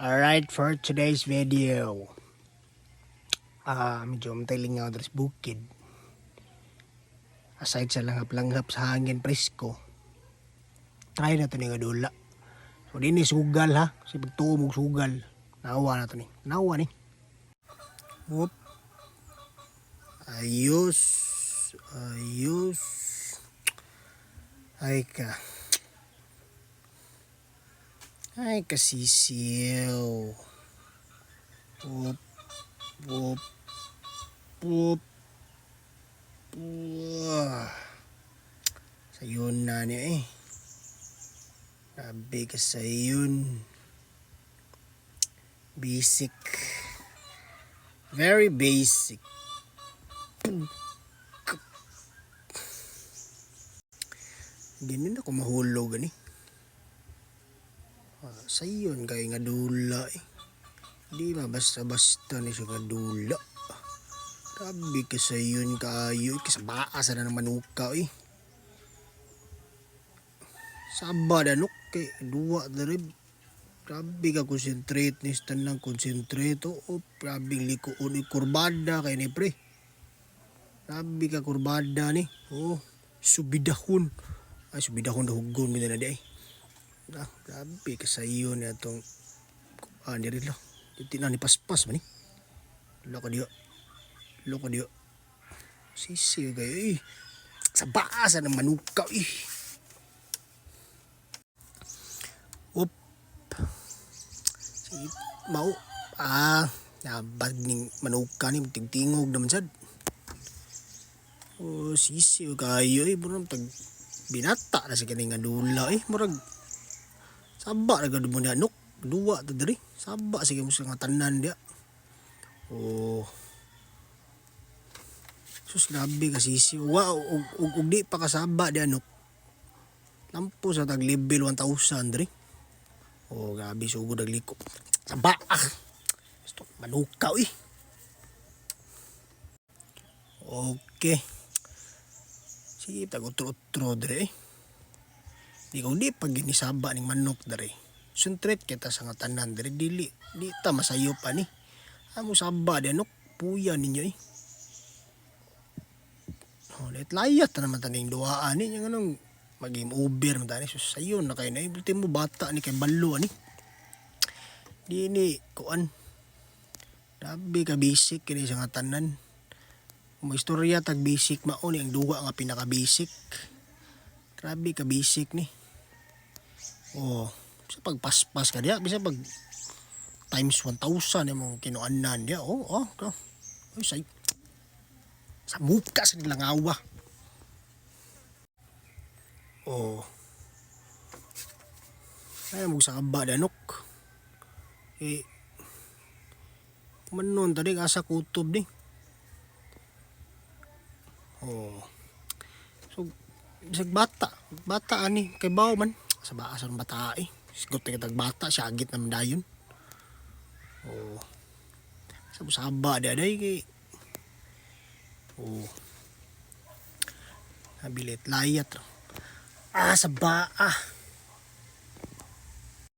Alright, for today's video. Ah, medyo matay lingaw diri sa bukid. Aside sa langhap-langhap sa hangin presko, try na to ni nga dula. So, di ni sugal ha. Kasi pagtuo mong sugal. Nawa na to ni. Nawa ni. Whoop. Ayos. Ayos. Ay ka. Ay, kasisiw. Whoop. Whoop. Whoop. Wah. Sayon na niya eh. Grabe ka sayon. Basic. Very basic. Ganun ako mahulog ani. Ah, sayon kay nga dula eh. Di ba basta-basta ni siya nga dula. Grabe ka sayon kaayo. Kasabaa sa na ng manuka eh. Saba danok kay duwa diri. Grabe ka concentrate ni tanang concentrate. Oo, grabe likuon ni kurbada kay ni pre. Grabe ka kurbada ni. Oh, subidahon. Ay, subidahon na hugon mi na di ay. Ah, grabe ka sa iyo ni atong ah, diri lo. Di na ni paspas man ni. Loko diyo. Loko diyo. Sisi kayo eh. Sa baasa ng manukaw eh. Oop. Sige, mau. Ah, nabag ning manuka ni tingtingog naman sad. Oh, sisi kayo eh. Murag tag binata na sa kaning nga dula eh. Murag saba ra gud mo niya nok. Duwa ta diri. Saba sige mo sa nga tanan diya. Oh. Sus, grabe ka sisi. Wow, ug di pa kasaba diya nok. Lampo sa tag level 1000 diri. Oh, grabe sugod ang liko. Saba ah. Gusto manukaw eh. Okay. Sige, tag utro-utro dire eh. Di ko di pag ginisaba ning manok dire. Sentret kita sa nga tanan dire dili. Di ta masayop ani. Amo saba di anok puya ninyo eh. Oh, let layat na naman taning duhaan ni yung anong mag-game over man tani. Sus, sayon na kayo na. Ultimo bata ni kay balo ani. Di ni kuan. Grabe ka basic kini sa nga tanan. Kung may istorya tag basic mao ni ang duwa nga pinaka basic. Grabe ka basic ni. Oh, sa pagpaspas ka diya, bisa pag times 1,000 imong kinuanan diya. Oh, oh. Ay, say. Sa muka sa nilangawa. Oh. Ay, mo sa kaba danok. Eh, manon tadi asa kutob ni. Oh. So, bisag bata, bata ani kay bawo man sa baasa ng bata eh. Sigot na kitag bata, syagit naman dayon. Oh. Sa saba di aday kay. Oh. Nabilit layat. Ah, sa baa.